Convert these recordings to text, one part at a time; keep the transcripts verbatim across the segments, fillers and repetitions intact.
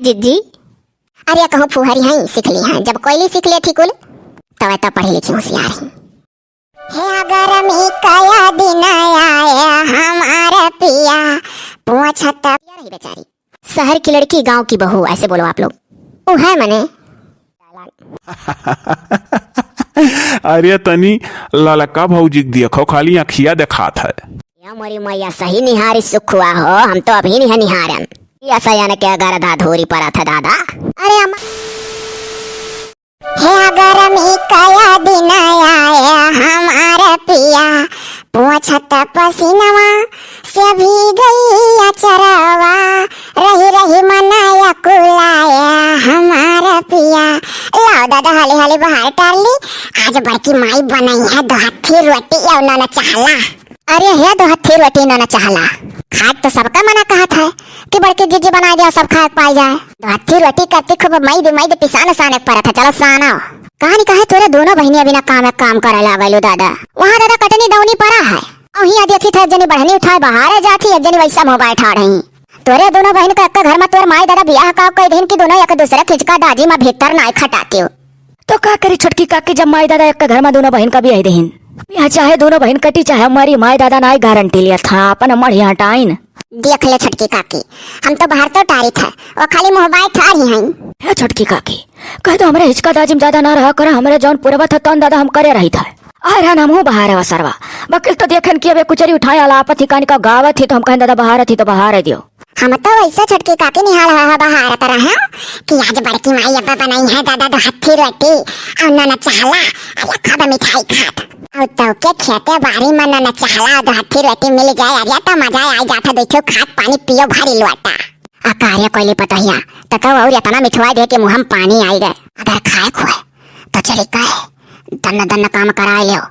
जिज्जी, अरे कहूँ फुहरी हैं, सीख ली हैं। जब कोयली सीख ले थी कुल, तब तो पढ़ी लिखी होशियार हैं। हे गर्मी कया दिन आए हमार पिया, पोंछत पिया रही बेचारी। शहर की लड़की, गांव की बहू, ऐसे बोलो आप लोग। वो है मने। अरे तनी ललका भौजी के देखो, खाली अखिया देखात है। या मोरी मैया, सही निहारी सुखुआ हो, हम तो अभी नहीं निहारन। या सयान के गर्दा धोरी परत है दादा। अरे अम्मा। हे गर्मी कया दिन आए हमार पिया, पोंछत पसीनवा से भीगई अचरवा, रही रही मनवा कुलाए हमार पिया। लाओ दादा, हाली हाली बहार टार ली, आज बड़की माई बनई है दोहत्थी रोटी अउ नोना चहला। अरे हे दोहत्थी रोटी नोना चहला, खाए तो सबका मना कहत है कि बड़की जिज्जी बनाए दे, सब खाए के पाई जाए। दोहत्थी रोटी करती खूब मई दे मई दे पिसान साने के परत है। चलो सानो। कहानी कहे तोरे दोनों बहिनी अभी ना काम, एक काम करे लागलू दादा। वहाँ दादा कटनी दौनी पड़ा है, और हियाँ देखी थे एक जनी बढ़नी उठाए बहारे जाती, एक जनी वैसा मुँह बाय ठाड़ हैं। तोरे दोनों बहिन का एक घर में तोर माई दादा बियाह का कह दिन कि दोनों एक दूसरे खिंचका दाजी में भीतर नाई खटाती हो। तो का करी छोटकी काकी, जब माई दादा एक घर में दोनों बहिन का बियाह देहिन, बियाह चाहे दोनों बहिन कटी, चाहे हमारी माई दादा नाई गारंटी लिया था अपन मढ़िया टाइन। देख ले छोटकी काकी, हम तो बाहर तो टारी थे, वो खाली मुँह बाय ठाड़ ही हैं। हे छोटकी काकी, कह दो हमरे हिचका दाजी में ज्यादा ना रहा करा, हमरे जौन पुरबा था तौन दादा हम करे रही था। आए रहन हमहू बहारे वसरवा। बकिल तो देखन कि अबे कुचरी उठाए अलापत ही कानी का गावत ही तो हम कहन दादा बहारत ही तो बहारे दियो। हम तो वैसे छोटकी काकी निहाल हा, हा बहारत रहा कि आज बड़की माई अब्बा बनाई है दादा दोहत्थी रोटी और नोना चहला, अरे खूब मिठाई खात। और तो के खेते बारी में नोना चहला और दोहत्थी रोटी मिल जाए, अरे तो मजा आ जाता, देखो खात पानी पियो भारी लोटा। आ का रे कोयली पतोहिया, त तो और इतना मिठवा दे कि मुँह में पानी आई गए। अगर खाए खुए तो चली कहे, दन्न दन्न काम कराए लियो।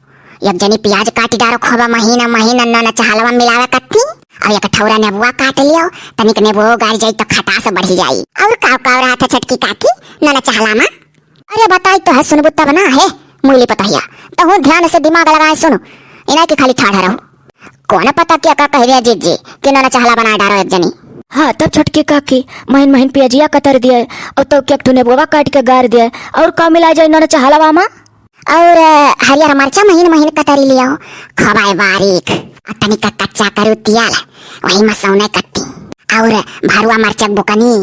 एक जनी प्याज काटी डारो, खोबा महीना महीना नोना चहलवा मिलावे कत्ती, और एक ठौरा नेबुआ काट लियो, तनिक नेबुओ गार जाई तो खटास बढ़ी जाई। और काव काव रहा था छोटकी काकी नोना चहला मा? अरे बताई तो है, सुनबू तब ना है, मुइली पतोहिया, तहूँ ध्यान से दिमाग लगाए सुनो, इनाई के खाली ठाढ़ रहो। कौन पता क्या का कह दिया जिज्जी कि नोना चहला बनाए डारो एक जनी। हाँ, तब छोटकी काकी महीन महीन पियजिया कतर दिए और तो के एक ठो नेबुआ काट के गार दिए और का मिला जाए नोना चहलवा मा? और, अ, हरियर मरचा महीन महीन कतरी लियो, खबाए बारीक, आ तनिका कच्चा करू तियाल, वही मा सौने कत्ती। और भरुआ मरचक बुकनी,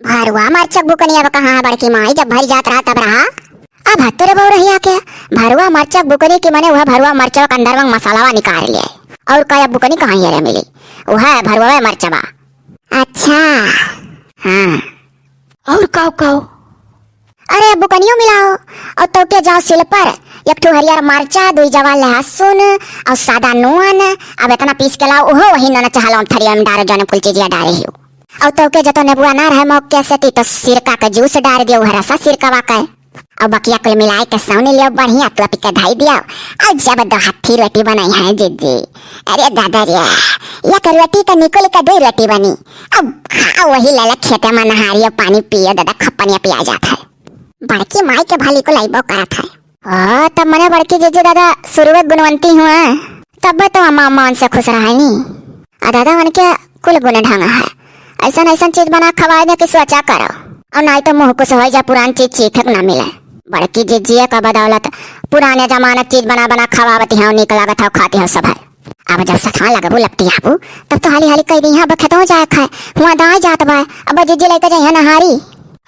भरुआ मरचक बुकनी अब कहाँ है बड़की माई, जब भर जात रहा तब रहा। अब हत्तुरे बउरहिया के भरुआ मरचक बुकनी की मने वह भरुआ मरचवा के अंदर में मसालावा निकाल लिए। और का बुकनी कहाँ ये रे मिली? वह भरुआ मरचवा। अच्छा। हाँ। और काव काव? अरे बुकनियो मिलाओ। और तो के जाओ सिल पर एक ठो हरियर मरचा, दुई जवा लहसुन और सादा नून। अब इतना पीस के लाओ, ओहो वही नोना चहला में थरिया में डारे, जौन कुल चीजिया डारे ही। और तो के जतो नेबुआ ना रहे मौके से ती तो सिरका के जूस डार दियो, वह रसा सिरकावा के। अब बकिया कुल मिलाए के सौनी लियो बढ़िया, तोपी के धई दियो। और जब दोहत्थी रोटी बनाई है जिज्जी, अरे दादा रे, एक रोटी तो निकुल के दुई रोटी बनी। अब खा वही ललक खेते में नहारियो, पानी पियो दादा, खपनिया पिया जात है। बड़की माई के भली को लाइबो करत है। ओ, तब मने बड़की जिज्जी दादा शुरुए गुणवंती हुआ, तब तो अम्मा अम्मा उनसे खुश रहे नी। आ दादा उनके कुल गुण ढंग है। ऐसन ऐसन चीज बना खवाए दे कि सोचा करो। और नाई तो मुँह कुछ हो जा, पुरान चीज चीखे के ना मिले। बड़की जिज्जिया का बदौलत पुराने जमाना के चीज बना बना खवावती हैं, नीक लागत है, खाती हैं सब है। अब जब सथवा लगबू लपटियाबू, तब तो हाली हाली कह दी, अब खेतों जाए खाए, हुआ दाई जात बा, अब जिज्जी लेके जाइए नहारी।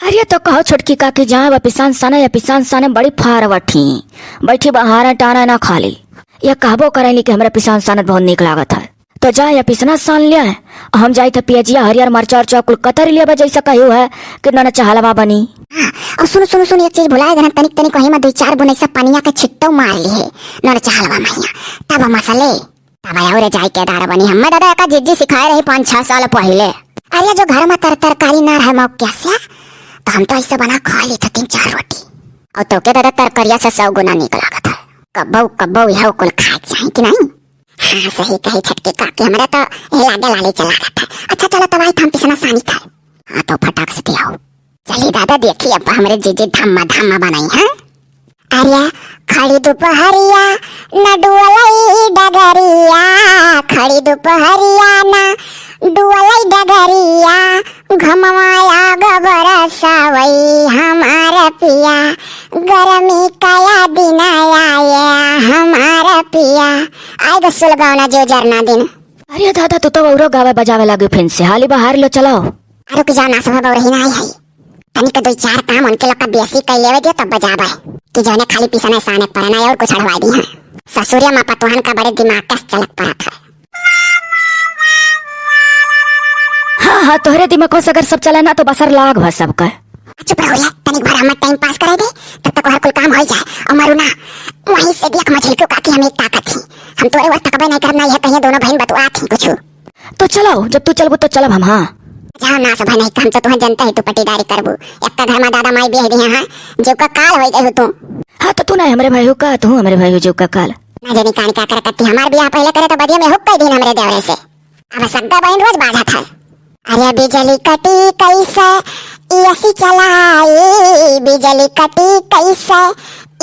अरे तो कहो छोटकी काकी, जहाँ अब पिसान सने या पिसान सने बड़ी फारवट ही, बैठी बहारे टाना ना खाली। ये कहबो करेली कि हमरा पिसान सनत बहुत नीक लागत है। तो जा या पिसना सान लिया है, हम जाई थे पियजिया हरियर मरचा उरचा कुल कतर लिया बा, जैसा कहियो है कि नोना चहलवा बनी। हाँ, और सुन, सुन, सुन, एक चीज भुलाए गए, तनिक, तनिक वही में दो चार बुन ऐसा पनिया के छिट्टो मार ली है नोना चहलवा मैया, तब मसले, तब और जाई के दार बनी। हमें दादा का जिज्जी सिखाए रही पाँच छह साल पहले। अरे जो घर में तर तरकारी ना रहे मौके से, तो हम तो ऐसे बना खा ली था तीन चार रोटी। और तो के दादा तरकारिया से सौ गुना नीक लागत है। कब्बो, कब्बो यह कुल खाए के चाही कि नहीं? हाँ, सही कही छोटकी काकी, हमरा तो ए लागे लाली चला रहता है। अच्छा चलो तब आई हम पिसना सानी खाए। हाँ तो फटाक से आओ। चली दादा देखी अब हमरे जीजी धम्मा धम्मा बनाई है। अरे खड़ी दुपहरिया न डुअलई डगरिया, खड़ी दुपहरिया न डुअलै डगरिया, घमवा आग बरसावै हमार पिया, गरमी कया दिन आए हमार पिया। आए गो सुलगावना जो जरना दिन। अरे दादा, तू तो औरो गावे बजावे लागे फिन से। हाली बाहर लो चलाओ। अरे रुक जाओ ना, सब बउरही ना आई है। तनिक दुई चार काम उनके लोग का बेसी कइ लेवे दियो, तब बजाबे। कि जौने खाली पीसने साने पर ना और कुछ अड़वा दी है। ससुरिया माँ पतोहन का बड़े दिमाग का चलक परत है। हाँ, हाँ, तोहरे दिमाग से अगर सब चले ना, तो बसर लाग भा सबका। चुप रहो यार, तनिक भर हमार टाइम पास करे दे, तब तक हर कुल काम हो जाए। और मारू ना, वहीं से देख मझिलकू काकी हम एक ताकत ही। हम तोरे वर तकबे नहीं करब, ना यह कहिए दोनों बहन बतुआ थी कुछ। तो चलो, जब तू चलबू तो चलब हम, हाँ। जा ना सब नहीं, हम तो तुम्हें जनता ही तू पटीदारी करबू। एक तो घर में दादा माई बेह दिए हैं, जो का काल हो गए हो तू। हाँ, तो तू ना हमरे भाई हो का, तू हमरे भाई हो जो का काल। ना जानी कान क्या कर कत्ती, हमार बियाह पहले करे तो बदिया में हुक कह दिन हमरे देवरे से। अब सग्गा बहन रोज बाझत है। अरे बिजली कटी कैसे एसी चलाई, बिजली कटी कैसे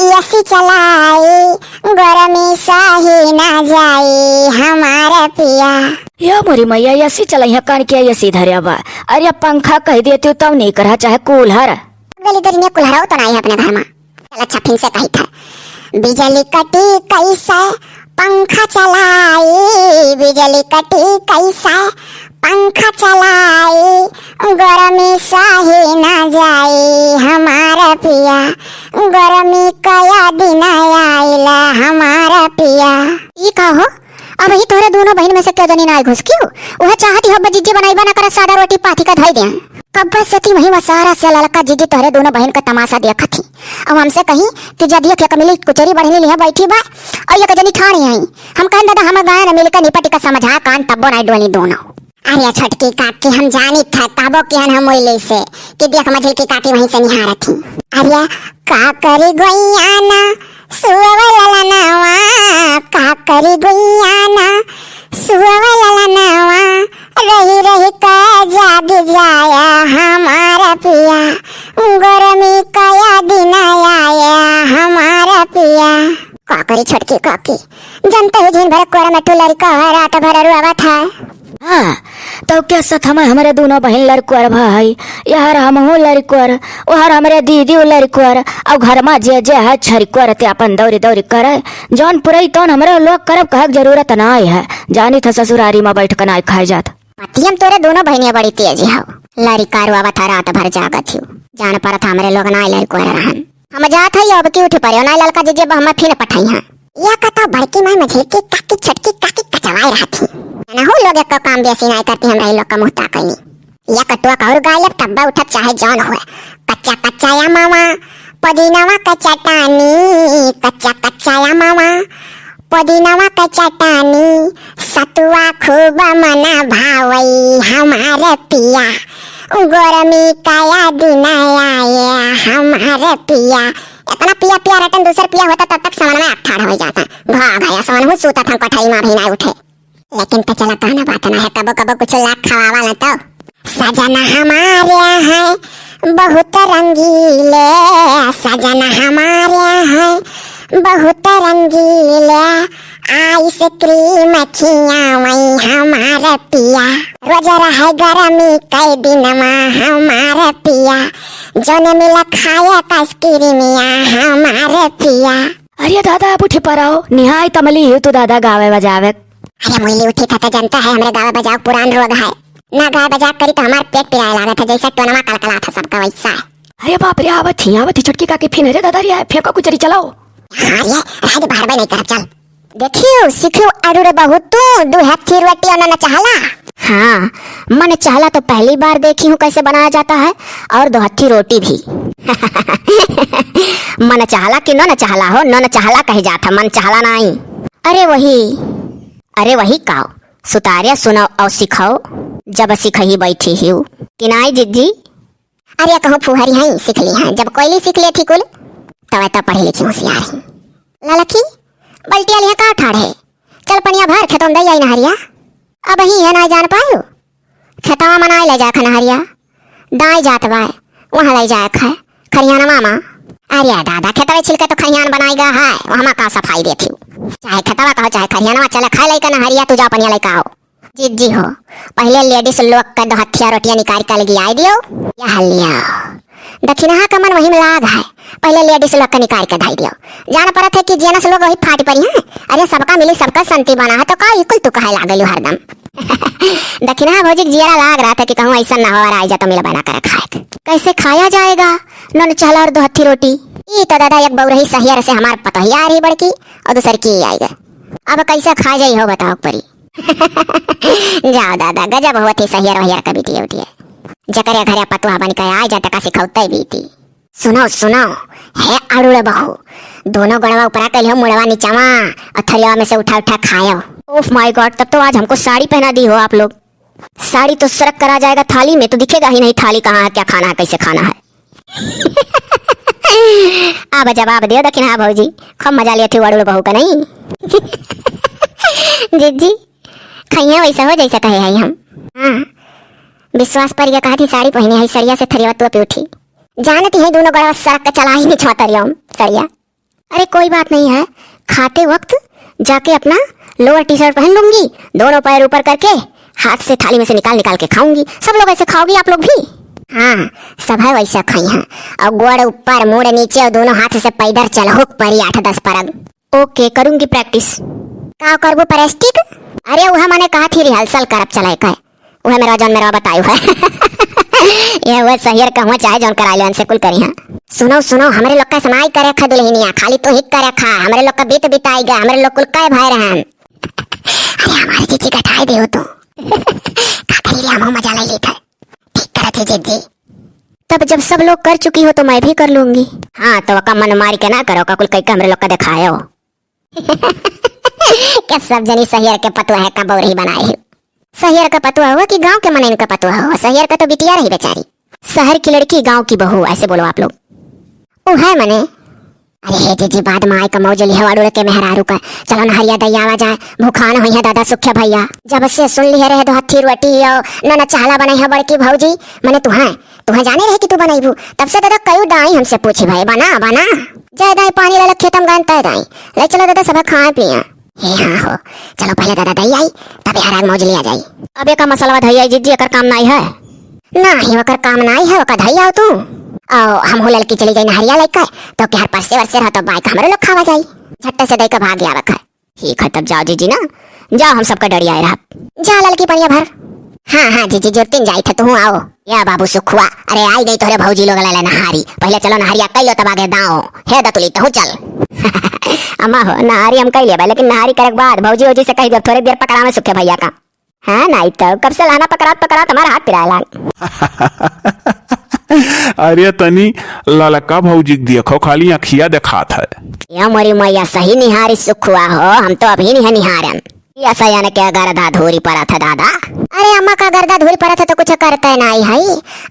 एसी चलाई, गरमी सही ना जाई हमार पिया। या मोरी मैया, एसी चलाई है, कान के एसी धरे बा। अरे पंखा कह दिए तू तब नहीं करा, चाहे कूलर। गली दरिया कूलर हो तो नहीं है अपने घर में। चल अच्छा, फिर से कही था, बिजली कटी कैसे पंखा चलाई, बिजली कटी कैसे पंखा चलाई, गरमी सही ना जाई हमार पिया, गरमी कया दिन आइल हमार पिया। ई का हो, अब ही तोहरे दोनों बहिन में से क्यों जनी ना आई घुस क्यों? वह चाहती हो जिज्जी बनाई बना कर सादा रोटी पाथी का धई दे। कब्बे से थी वही वसारा से ललका जिज्जी तोहरे दोनों बहिन का तमाशा देखत ही। अब हमसे कही कि जदियो के कमिली कुचरी बढ़नी लिहा बैठी बा, और ये कजनी ठाणी आई। हम कहन दादा हम गायन मिलकर निपटी का समझा कान तब्बो नहीं डोली दोनों। अरे छोटकी काकी हम जानी था तबो किहन हम ओइले से कि देख मझिल की काकी वहीं से निहारत ही। अरे का करी गोइया ना सुअवल ललनवा, का करी गोइया ना सुअवल ललनवा, रही रही का जाग जाया हमार पिया, गरमी कया दिन आया हमार पिया। का करी छोटकी काकी, जनते ही झिन भर कोरा में टू लड़का है, रात भर रुआवत है। हाँ, तो क्या सत हमें हमरे दोनों बहिन लड़कुअर भाई, यार हमहू लड़कुअर, ओहर हमरे दीदी लड़कुअर, और घर में जे जे है छड़कुअर ते अपन दौरी दौरी करे। जौन पुरई तौन हमरे लोग करब कहक जरूरत नाई है। जानी था ससुरारी में बैठ के नाई खाए जात। पतियम तोरे दोनों बहिनिया बड़ी तेज हो। लड़का रुआवत है, रात भर जागत हो। जान परत हमरे लोग नाई लड़कुअर रहन। हम जात हई, अब की उठ पड़े, ना ललका जीजे बा, हमें फिन पठाई हैं। या कतौ बड़की माई मझिलकी काकी छोटकी काकी कचवाई रहत ही। ना हो लोग एको काम बेसी नाई करती, हमरा ही लोग का मुँह ताकनी। या कटुआ कहूर गाय लब तब्बा उठब चाहे जौन होए। कच्चा कच्चा या मामा, पुदीनावा का चटानी, कच्चा कच्चा या मामा, पुदीनावा का चटानी, सतुआ खूब मना भावई हमार पिया। गरमी कया दिन आए हमार पिया। इतना पिया पिया रटन दूसर पिया होता तब तक समन में अठाढ़ हो जाता। घा घा समन हूँ सूता था कोठरी में भी ना उठे। लेकिन तो चला कहना बात ना है, कबो कबो कुछ लाख खवावा ना तो। सजना हमारे हैं बहुत रंगीले, सजना हमारे हैं बहुत रंगीले, आइसक्रीम खियावई हमार पिया, रोज रहे गरमी कई दिन मा हमार पिया, जौने मिला खाए आइसक्रीमिया हमार पिया। अरे दादा, अब उठे पड़ो, निहाय तमली हो तू दादा गावे बजावे। अरे मुइली उठी था तो जनता है, हमरे गावे बजाव पुरान रोग है। ना गाय बजाव करी तो हमार पेट पिराए लागत है, जैसे टोनवा कलकलात है सबका वैसा है। अरे बाप रे, आवत ही, आवत ही छोटकी काकी फिन। अरे दादा रे, फेंको कुचरी चलाओ। हाँ रे, राज बाहर में नहीं करब, चल। देखियो, सीखियो अरुरे बहू तू, दो हत्थी रोटी और ना चाहला। हाँ, मन चाहला तो पहली बार देखी हूँ कैसे बनाया जाता है, और दो हत्थी रोटी भी। मन चाहला कि न न चाहला हो, न न चाहला कही जात है, मन चाहला नहीं। अरे वही, अरे वही काओ, सुतारिया सुनाओ और सिखाओ, जब सिखही बैठी हिउ। कि नाई जिज्जी? अरे कहूँ फुहरी हैं, सीख ली हैं, जब कोयली सीख ले थी कुल, तब तो पढ़ी लिखी होशियार ही। ललकी, बल्टिया लिया का ठाढ़े? चल पनिया भर, खेतों में दई आई नहरिया। अब ही है ना जान पायो, खेतवा मनाए ले जाए नहरिया। दाई जात बाय, वहाँ ले जाए खाए, खरियानवा मा। अरे दादा, खेतवे छिलके तो खरियान बनाई गा है, वहाँ का सफाई देती हूँ। चाहे खेतवा कहो, चाहे खरियानवा, चले खाए लइका नहरिया, तू जा पनिया लइका आओ। जीजी हो, पहिले ladies लोग का दो हथिया रोटिया निकाल के लगियाई दियो। या हलिया, दखिनहा का मन वही में लाग है, पहिले ladies लोग का निकाल के धाई दियो। जान परत है कि gents लोग वही फाटी परी हैं। अरे, सबका मिली, सबका संती बना है, तो का इकुल तू कहे लागलू हरदम? दखिनहा भौजी के जियरा लाग रहा था कि कहूँ ऐसा ना हो और आई जा तो मिल बना कर खाए के। कैसे खाया जाएगा नन चहला और दो हथी रोटी? ई तो दादा एक बउरही सहियर से हमार पतोहिया आ रही बड़की और दूसर की आई गए। अब कैसे खा जाई हो बताओ परी। जाओ दादा, गजब होत ही सहियर वहियर का बिटिया उठिए। जकरे घरे पतुआ बन के आ जा तका सिखौते बीती। सुनो, सुनो, हे अड़ुड़ बहू, दोनों गोड़वा ऊपरा कर लियो, मुड़वा नीचवा, और थरिया में से उठा उठा खायो। Oh my God, तब तो आज हमको साड़ी पहना दी हो आप लोग। साड़ी तो सरक करा जाएगा थाली में, तो दिखेगा ही नहीं थाली कहाँ है, क्या खाना है, कैसे खाना है। अब जवाब दियो दखिनहा भौजी, खूब मजा लिया थी अड़ुड़ बहू का नहीं। जीजी, खैया वैसा हो जैसा कहे है हम। हाँ, विश्वास पर ये कहा थी साड़ी पहने है, सरिया से थरिया तू पे उठी। जानती है दोनों गोड़वा सरक के चला ही नहीं छुआ तरिया सरिया। अरे कोई बात नहीं है, खाते वक्त जाके अपना lower T-shirt पहन लूंगी, दोनों पैर ऊपर करके हाथ से थाली में से निकाल निकाल के खाऊंगी। सब लोग ऐसे खाओगी आप लोग भी? हाँ, सब है वैसा खाई हैं। और गोड़ ऊपर, मूड़ नीचे और दोनों हाथ से पैदल चलहुक परी आठ दस परग। OK, करूंगी practice। का करबू practice? अरे वह मैंने कहा थी rehearsal करब चले का। उहे मेरा जौन मेरा बतायु है। ये उहे सहियर कहूँ चाहे जौन कराई लो, इनसे कुल करी हाँ। सुनो, सुनो, हमरे लोग का सनाई करे खा दुल्हनिया, खाली तू ही करे खा, हमरे लोग का बीत बिताई गया, हमरे लोग कुल कई भाई रहन। अरे हमारे जीजी घटाई दे हो तू। का करी रे, हम मजा ले लेते। ठीक करत है जीजी। तब जब सब लोग कर चुकी हो तो मैं भी कर लूंगी। हाँ, तो ओका मन मार के ना करो, का कुल कई के हमरे लोग का दिखायो। के सब जनी सहियर के पतुआ है का बौरही बनाए हो। सहियर का पतुआ हुआ कि गांव के मनइन का पतुआ हुआ? सहियर का तो बिटिया रही बेचारी। शहर की लड़की, गांव की बहू, ऐसे बोलो आप लोग। ऊ है मने। अरे हे जीजी, बाद में आए का मौज लिहे अड़ुड़ के मेहरारू का। चलो नहरिया दइयावा जाए, भूखान होई है दादा सुखे भैया। जब से सुन लिहे रहे दो हथी रोटी और न न चहला बनाई है बड़की भौजी, मने तुहें तुहें जाने रहे कि तू बनइबू, तब से दादा कयू दाई हमसे पूछी भाई, बना, बना। जय दाई पानी ले ले खेतम गन तय दाई। ले चलो दादा सब खाए पिए। हे हाँ हो, चलो पहिले दादा दई आई, तब यार आग मौज लिया जाई। अब एका मसलवा धई आई जीजी, एकर काम नाई है। नाही, ओकर काम नाई है, ओका धई आओ तू। आओ, हम हो ललकी चली जाई नहरिया लइका, तो के हर परसे वरसे रह तो बाइक हमरे लोग खावा जाई। झट्टे से दई के भाग आवे का। ठीक है, तब जाओ जीजी ना, जाओ, हम सबका डरियाए रहब। जा ललकी पनिया भर। हाँ, हाँ, जीजी, जुरतिन जाई थे, तू आओ। या बाबू सुखुआ, अरे आई गई तोहरे भौजी लोग ले ले नहारी। पहिले चलो नहारिया कई लो, तब आगे दाओ। हे दतुली, तहू चल। अम्मा हो, नहारी हम कई लेबे, लेकिन नहारी करे के बाद भौजी ओजी से कही देब, थोड़े देर पकड़ावे सुखे भैया का। हाँ, नाई तो कब से लहना पकड़ात पकड़ात हमार हाथ पिराए लाग। अरे तनी ललका भौजी के देखो, खाली अखिया देखात है। या मोरी मैया, सही निहारी सुखुआ हो, हम तो अभी नहीं निहारन। या सयान के गर्दा धूरी परत है दादा। अरे अम्मा का गर्दा धूरी परत है तो कुछ करते नाई है,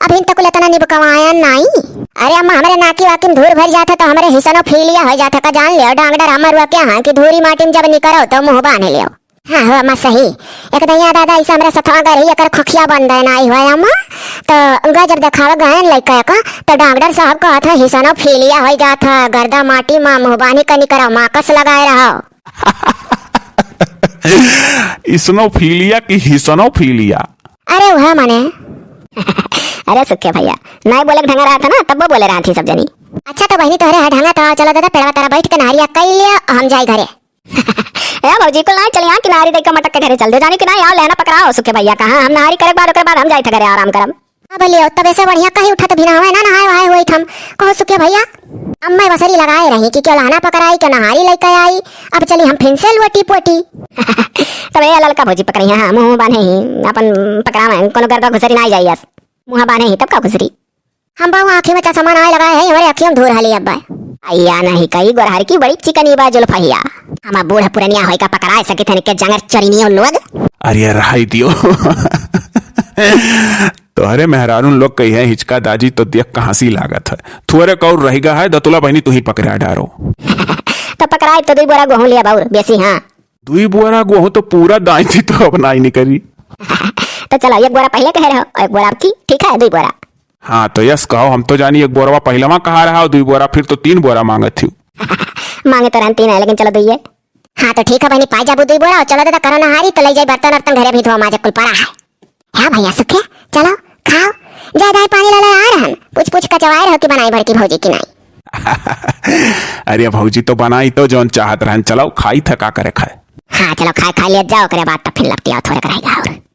अभी तक इतना निबकवायन नाई। अरे अम्मा, हमरे नाकी वाकी में धूर भर जात है तो हमरे हिसनो फीलिया हो जात है का, जान लियो डॉक्टर हमर हुआ क्या हाँ कि धूरी माटी में जब निकरो तो मुँह बांध लियो। हाँ हो अम्मा सही। एक दैया दादा ऐसे हमरा सथवा गए रही, एकर खोखिया बंद है नाई हुआ अम्मा। तो उनका जब देखावे गए लइका का, तो डॉक्टर साहब कहत है हिसनो फीलिया हो जात है, गर्दा माटी मा मुँह बानी कनी करो, माकस लगाए रहो। इसनोफीलिया की हिसनोफीलिया? अरे वह मने। अरे सुखे भैया, नाई बोले के ढंगा रहा था ना, तब वो बोले रहा थी सब जनी। अच्छा तो बहनी तोहरे है ढंगा, तो चलो दादा पेड़वा तारा बैठ के नहरिया कई लिया, हम जाए घरे। ए भौजी, कुल नाई चली यहाँ किनारी देख के मटक के घरे चल दे। जानी कि नाई, आओ लेना पकड़ाओ सुखे भैया कहाँ, हम नहारी करे के बाद, ओकरे बाद हम जाए थे घरे आराम करम। अब लियो, तब ऐसे बढ़िया कहीं उठत भी ना हवे, ना नहाए वहाए हुए हम। कहो सुखे भैया, अम्मा वसरी लगाए रही कि क्यों लहना पकड़ाई, क्यों नहारी लेके आई। अब चली हम फिर से लोटी पोटी। तब ये ललका भौजी पकड़ी है, हाँ, मुँह बांधे ही, अपन पकड़ावे, कोनो गर्दा घुसरी ना आई जाइए। मुँह बांधे ही, तब का घुसरी? हम बाबू आँखी में चश्मा ना लगाए है, हमारे अखियों में धूर हली अब। अइया नहीं कई गोरहर की बड़ी चिकनी बा जुल्फहिया। हम बूढ़ पुरनिया होई का पकड़ाए सके थे के जंगर चोरिनियों लोग। अरे रहाई दियो। तोहरे मेहरारून लोग कही है हिचका दाजी तो देख कहाँ सी लागत है। थोरे कौर रह गा है, दतुला बहनी तू ही पकड़ा डारो। तो पकड़ाए तो दुई बोरा गोहूँ लिया बाउर, बेसी हाँ। दुई बोरा गोहूँ तो पूरा दाई थी तो अब नाई निकरी। तो चलो एक बोरा पहले कहे रहो, एक बोरा अब की, ठीक है, दुई बोरा। हाँ, तो यस कहो, हम तो जानी एक बोरवा पहिलवा कहा रहा और दुई बोरा फिर तो तीन बोरा मांगत थी। मांगे तो रहन तीन है, लेकिन चलो दुइये। हाँ तो ठीक है बहिनी, पाई जाबू दुई बोरा, और चलो दादा करो नहारी, तो लई जाई बर्तन वर्तन घरे भी धोआ माजे कुल पड़ा है। हाँ भैया सुखे, चलो खाओ, जा दाई पानी लाला आ रहन, पूछ पूछ कचवाए रहो कि बनाई बड़की भौजी कि नाई। अरे भौजी तो बनाई तो जौन चाहत रहन, चलो खाई था का करे खाए। हाँ चलो खाए खाए ले जाओ, ओकरे बाद तब फिर लपटी आओ थोड़े कराई और।